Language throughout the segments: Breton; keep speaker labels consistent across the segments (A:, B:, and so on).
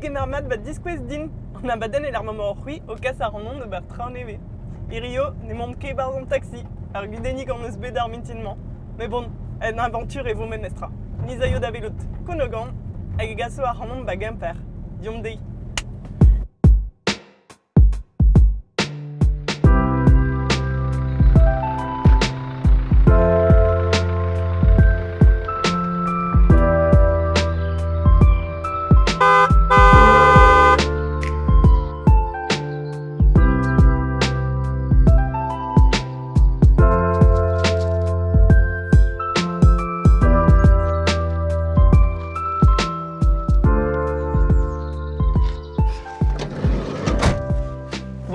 A: Digemer mat ba diskouez din an abadenn el ar mañ c'hwi o kas ar an ober traoù nevez. Hirio n'emaomp ket barzh an taxi, ar gudennig an eus bet ar mintin-mañ. Mais bon, en aventure e vo memestra. Niz aio da velout Konogan hag e gaso ar c'hanomp ba Gemper. Diomp dezhi.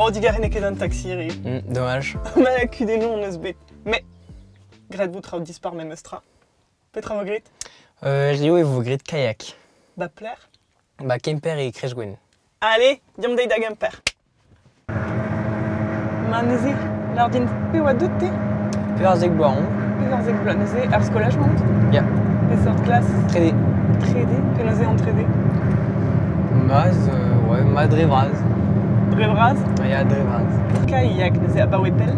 A: Bon, digarez n'eo ket an taxi, ri.
B: Dommage.
A: Ma kudennoù on eus bet. Mais, graet vo traoù dispar memestra. Petra vo graet?
B: Rio e vo graet kayak.
A: Ba pler?
B: Ba Kemper e Krejgwen.
A: Allez, diomp dezhi da Gemper. Ma neuze, lar din pe oa deut te?
B: 14 bloaz on.
A: 14 bloaz, neuze, ar skolaj mont?
B: Ya.
A: Peseurt klas?
B: 3D.
A: 3D? Penaos eo an 3D?
B: Maz, ouais, ma dre vras.
A: Dre vras?
B: Ya, dre vras.
A: Kayak neuze abaoe pell?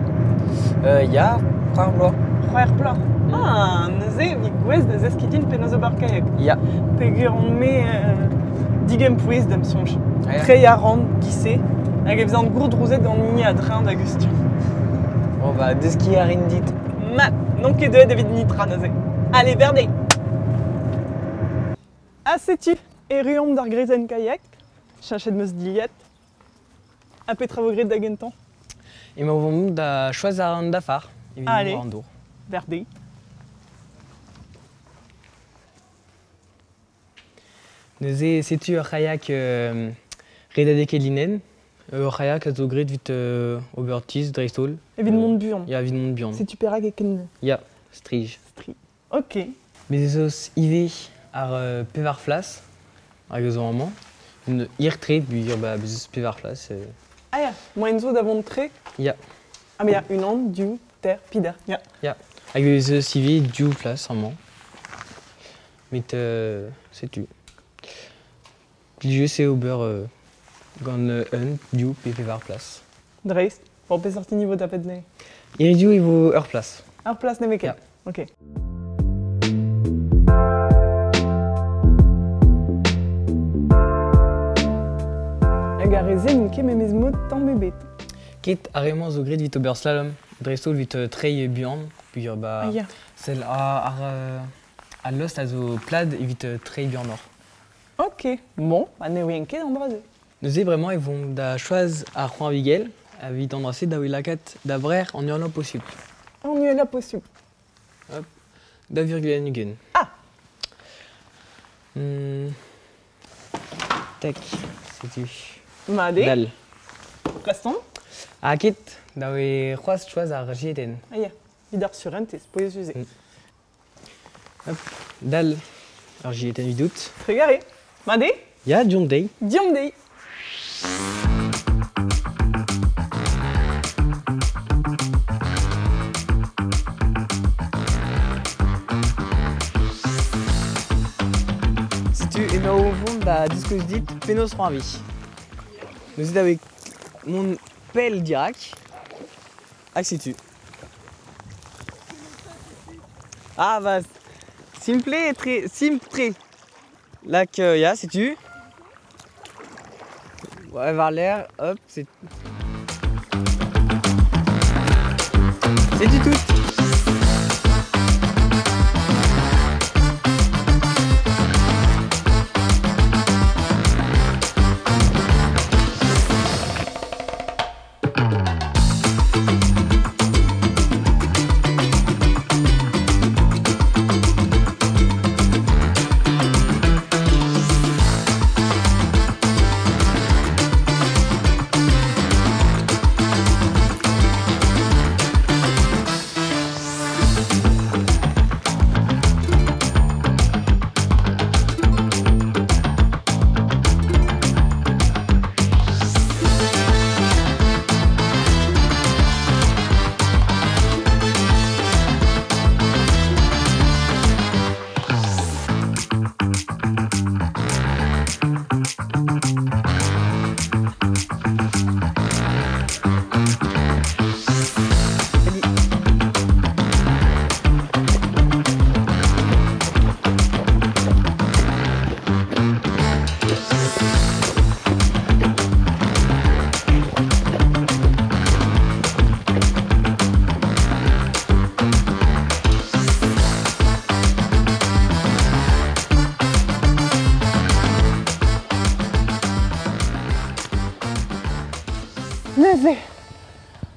B: Ya, c'hwec'h bloaz.
A: C'hwec'h bloaz? Ah, neuze, vi gouez da zeskiñ din penaos ober kayak.
B: Ya.
A: Peogwir on-me digempouez da'm soñj.
B: Ah, ya.
A: Treiñ a ran, gise, hag e vezan gourdrouzet gant hini a-dreñv da gustum.
B: Bon, bah, deskiñ a rin dit.
A: Mat, n'on ket deuet evit nitra neuze. Allez, berdez! Ha setu, erru omp d'ar greizenn kayak. Cheñchet 'm eus dilhad. Ha petra vo graet da gentañ?
B: Emañ o vont da choaz an dafar evit
A: Allez.
B: mont war an dour.
A: Berdez.
B: Neuze, setu ur c'hayak redadek e linenn. Ur c'hayak a zo graet evit ober tizh dreist-holl.
A: Evit mont buan.
B: Ya, evit mont buan.
A: Setu perak e ken
B: Ya, strij.
A: Stri. Ok.
B: Bez ez eus ivez ar pevar flas hag a zo amañ. Un hir-tre, peogwir ba, bez eus pevar flas.
A: Ah ya, moaien zo da vont tre?
B: Ya.
A: Ah mais ya, unan, div, ter, pider. Ya.
B: Ya. Hag ez eus ivez div flas amañ. Met setu. Plijus eo ober gant un, div pe pevar plas.
A: Dreist. Bon, peseurt hini vo tapet anezhe?
B: Hiziv e vo ur plas.
A: Ur plas nemetken?
B: Ya.
A: Ok. Hag ar re-se n'int ket memes mod tamm ebet.
B: Ket ar re-mañ zo graet evit ober slalom, dreist-holl evit treiñ buan, peogwir ba
A: Ah ya.
B: sell ar al lost a zo plat evit treiñ buanoc'h.
A: Ok, bon, ba ne ouien ket an dra-se.
B: Neuze bremañ e vont da choaz ar c'hoañvigell evit an dra-se da lakaat da vrec'h an uhelañ posupl.
A: An uhelañ posupl.
B: Hop, da virgulenn ugent.
A: Ah.
B: Tac, setu.
A: Mat eo.
B: Dal.
A: Plaston?
B: Ha ket, da oe c'hoazh choaz ar jiletenn.
A: Ah ya, evit ar surentez, pouezus eo.
B: Hop, dal ar jiletenn evidout.
A: Trugarez. Mat eo?
B: Ya, diomp dezhi.
A: Diomp dezhi.
B: Setu emañ o vont da diskouez dit penaos c'hoarvi. Neuze da mont pell dirak, hag setu. Ah bah, simple tre, simple tre. Lak, ya, setu. Ouais, war l'air, hop, c'est... C'est du tout.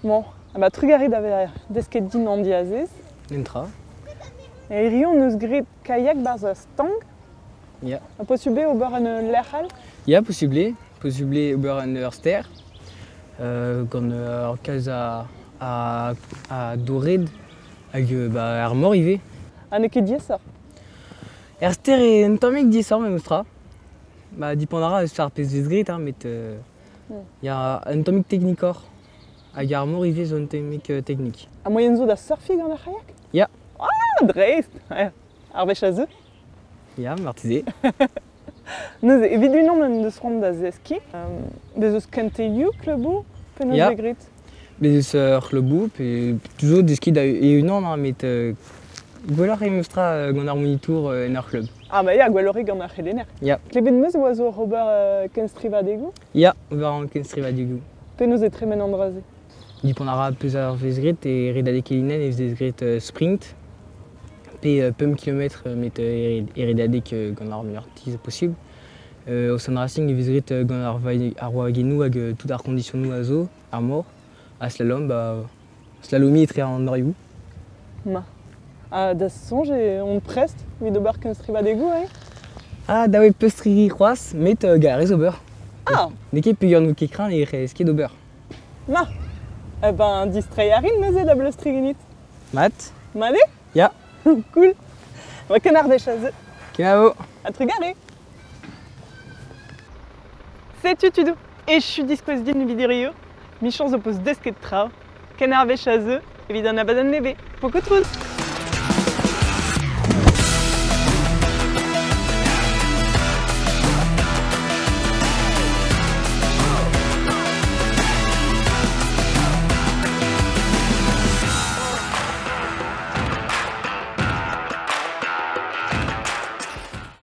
A: Bon, ah ba trugarez da vezañ desket din an diazez.
B: Nentra.
A: E hirio hon eus graet kayak 'barzh ur stank.
B: Ya.
A: Ha posubl eo ober en ul lec'h all?
B: Ya, posubl eo. Posubl eo ober en ur stêr gant ur kalz a, a, a dored hag ba, ar mor ivez.
A: Ha n'eo ket diaesoc'h?
B: Er stêr eo un tammig diaesoc'h memestra. Ba, dipant a ra eus ar pezh 'vez graet, hein, met ya, un tammig teknikoc'h. Hag ar mor ivez zo un tammig teknik.
A: Ha moaien zo da surfiñ gant ar c'haiak?
B: Ya.
A: Ah, dreist! Ar wech a zeu.
B: Ya, marteze.
A: Neuze, evit unan en deus c'hoant da zeskiñ, bez eus kentelioù, kluboù, penaos
B: Ya.
A: vez graet?
B: Bez eus ur c'hluboù, pe toujours deskiñ da e-unan, hein, met gwelloc'h eo memestra gant ar monitour en ur c'hlub.
A: Ah bah ya, gwelloc'h eo gant ar c'helenner.
B: Ya.
A: Klevet 'm eus e oa zo oc'h ober kenstrivadegoù?
B: Ya, ober an kenstrivadegoù.
A: Penaos e tremen an dra-se?
B: Dipant a ra peus ar vez graet e redadeg Kelinenn e vez graet sprint pe 5 kilometr met e redadeg gant ar muioc'h tizh posubl. Ocean Racing e vez graet gant ar wagennoù hag tout ar conditionoù a zo, ar mor. Ha slalom, ba, slalomiñ etre an dorioù.
A: Ma. Ha da soñj e on prest evit ober kenstrivadegoù, hein?
B: Ah, dav eo peustriñ c'hoazh, met gallet ober.
A: Ah!
B: N'eo ket peogwir n'out ket kreñv e rez ket ober.
A: Ma! Eh ben, distreiñ a rin neuze da bleustriñ ganit.
B: Mat.
A: Mat eo?
B: Ya.
A: Cool. Va ken ar wech aze.
B: Kenavo.
A: Ha trugarez. Setu tudoù, echu diskouez din evit hirio. Michañs ho peus desket traoù. Ken ar wech a zeu evit an abadenn nevez. Pokotrouz!